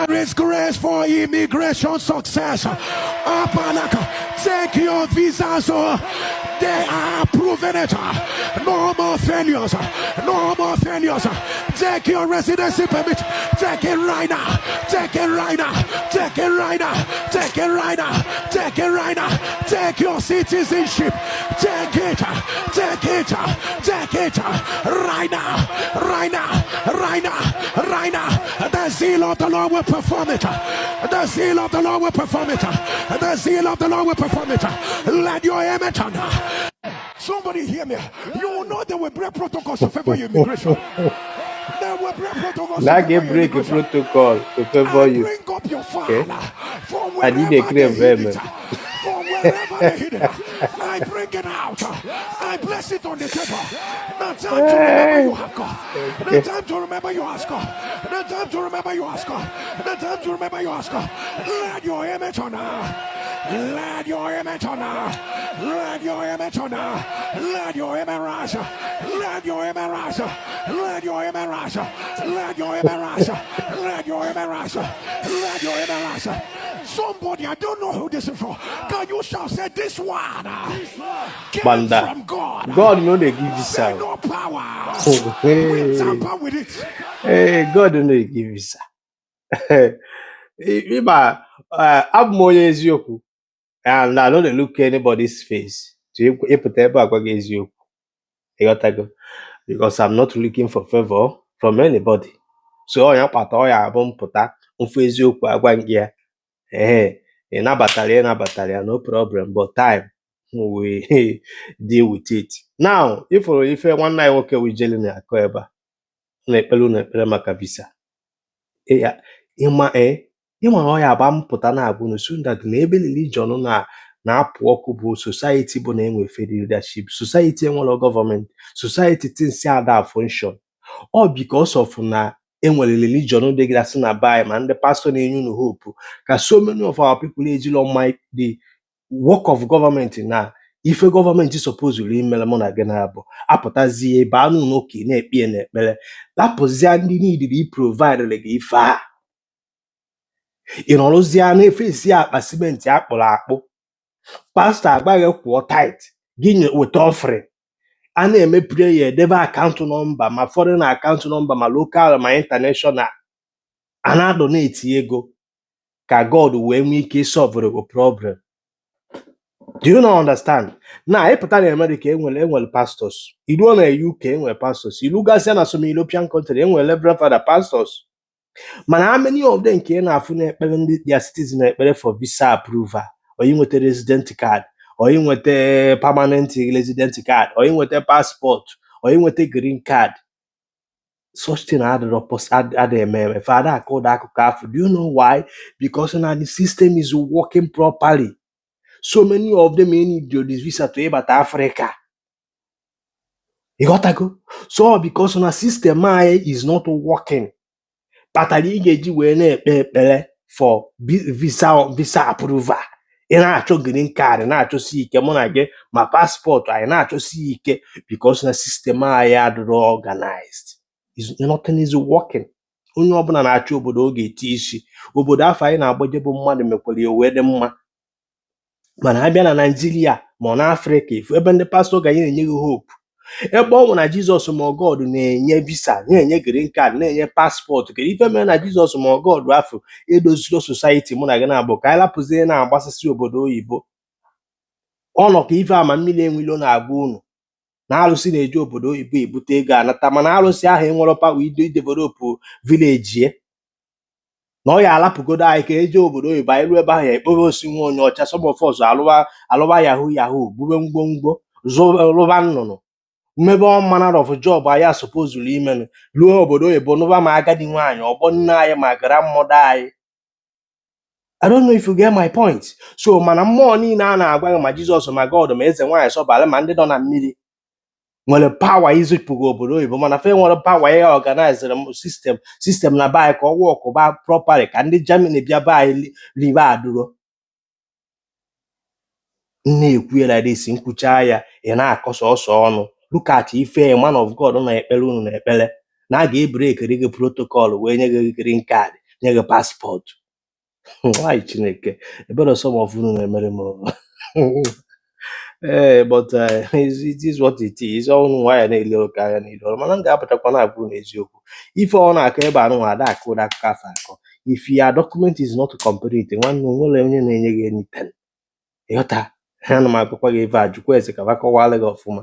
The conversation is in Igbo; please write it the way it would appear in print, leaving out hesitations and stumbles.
There is grace for immigration success. Apanaka, take your visas. They are approving it. No more failures. No more failures. Take your residency permit. Take it right now. Take it right now. Take it right now. Take it right now. Take it right now. Take your citizenship. Take it. Take it. Take it. Right now. Right now. Right now. Right now. The zeal of the Lord will perform it. The zeal of the Lord will perform it. The zeal of the Lord will perform it. Let your amen turn. Somebody hear me. You will know they will break protocols to favor your immigration. They will break protocols Na to favor ga your break immigration. protocol to favor I you. bring up your Okay. file from I did wherever declare they hid it. amen. From wherever they hid it. I bring it out. I bless it on the table. The time to remember you have God. The time to remember you ask God. The time to remember you ask God. The time to remember you ask God. Let your image on. Let your image on. Let your image on. Let your image rise. Let your image rise. Let your image rise. Let your image rise. Let your image rise. Let your image rise. Somebody, I don't know who this is for. Can you shout, say, this one came Banda. from God. God no dey give Say visa. no power Oh. will Hey, tamper with it. Hey, God no dey give visa. Ịma, abụ m onye eziokwu and I no dey look anybody's face to ịpụta ebe a gwa gị eziokwu. Ịghọtago? Because I'm not looking for favor from anybody. So ọ ya kpata ọ ya abụ mpụta mfu eziokwu agwa gị ya. Ee, ị nabatara ya, no problem, but time we deal with it. Now, ịfụrụ ife nwanne anyị nwoke Wijele na-akọ ebe a na-ekpere unu ekpere maka visa. Ya ịma, ee, ịma na ọ ya agba mpụta na-agwa unu so that na ebe religion na na-apụ ọkụ bụ society bụ na enwe failed leadership, society enwero gọọmenti, society things ada function, all because of na enwere religion dịgasị na be anyị, ma ndị pastor na-enye unu hope ka so many of our people ejilo mma the work of government na ife gọọmenti suppose imere mụ na gị na-abụ apụtazie baa n'ụlọ ụka na-ekpe ya n'ekpere, lapụzie ndị niile i provide gị ife a, ị nọrụzie na-efesi akpa simenti akpụrụ akpụ, pastọ agbaghị kwụọ tithe gị, nye weta offering, a na-eme prayer, edebe account number, ma foreign account number, ma local, ma international, a na-adonate ego ka God wee nwee ike solve the problem. Do you not understand? Na ịpụta na America, enwere pastors. Iruo na UK, enwere pastors. Irugasịa na some European country, enwere reverend father, pastors. Mana how many of them nke ị na-afụ na-ekpere ndị their citizen ekpere for visa approval, or inweta resident card, or inweta permanent resident card, or inweta passport, or inweta green card? Such thing adịrọ adị eme eme. Fada akọ ụda akụkọ afọ. Do you know why? Because na the system is working properly. So many of them need this visa to ịbata Africa. Ịghọtago? So because na system anyị is not working kpatara ị ga-eji wee na-ekpe ekpere for visa approval, ị na-achọ green card, na-achọsi ike mụ na gị ma passport anyị na-achọsi ike, because na system anyị adịrọ organized. Nothing is working. Onye ọbụla na-achọ obodo ọ ga-eti isi, obodo afọ anyị na-agbaje bụ mmadụ mekwara ya wee dị mma. Mana abịa na Naijiria ma ọ na Afrịka, ifu ebe ndị pastọ ga na-enye gị hope, ebe ọ bụ na Jizọs ma God na-enye visa, na-enye green card, na-enye passport, kedu ife mere na Jizọs ma God afọ edozilo society mụ na gị na-abụ ka anyị lapụzie na-agbasasị obodo oyibo? Ọ nọ ka ife ama mmiri enwilo na-agwa unu na arụsị na-eji obodo oyibo ebute ego anata, mana arụsị ahụ enwere power ido idevelop village ye na ọ ya alapụgodo anyị ka eje obodo oyibo. Anyị ruo ebe ahụ, ya ekpere osi nwa onye ọcha. Some of us alụwa alụwa yahoo yahoo, bube ngwongwo, rụba nnụnụ, mmebe all manner of job anyị asupposed imenụ, ruo obodo oyibo nụba ma agadi nwaanyị ọgbọ nne anyị ma grandmother anyị. I don't know if you get my point. So mana mmụọ niile a na-agwa gị, ma Jizọs, ma God, ma eze nwaanyị sọbalị, ma ndị nọ na mmiri, nwere power izipụ gị obodo oyibo, mana fe nwere power ya organizere m system na be anyị ka ọ work ba properly, ka ndị Germany bịa be anyị libe adụro na-ekwu ya like this. Nkwucha ya, ị na-akọ sọsọ ọnụ. Look at ife a man of God na-ekpere unu na ekpere na a ga-ebreakiri gị protocol wee nye gị green card. nye gị passport. Nwaanyị Chineke, ebere some of unu na-emere m o. Ee, but it is what it is. Ọnụ nwaanyị na-ele oke anya n'elu ọrụ, mana m ga-apụtakwa na-agwa unu eziokwu. Ife ọ na-akọ ebe anụ ada akụ ụda akụkọ afọ akọ. If your document is not complete, nwanne, nwere onye na-enye gị anything. Ịghọta? Ana m agwakwa gị ebe a, jụkwa ese ka ba kọwalụ gị ọfụma.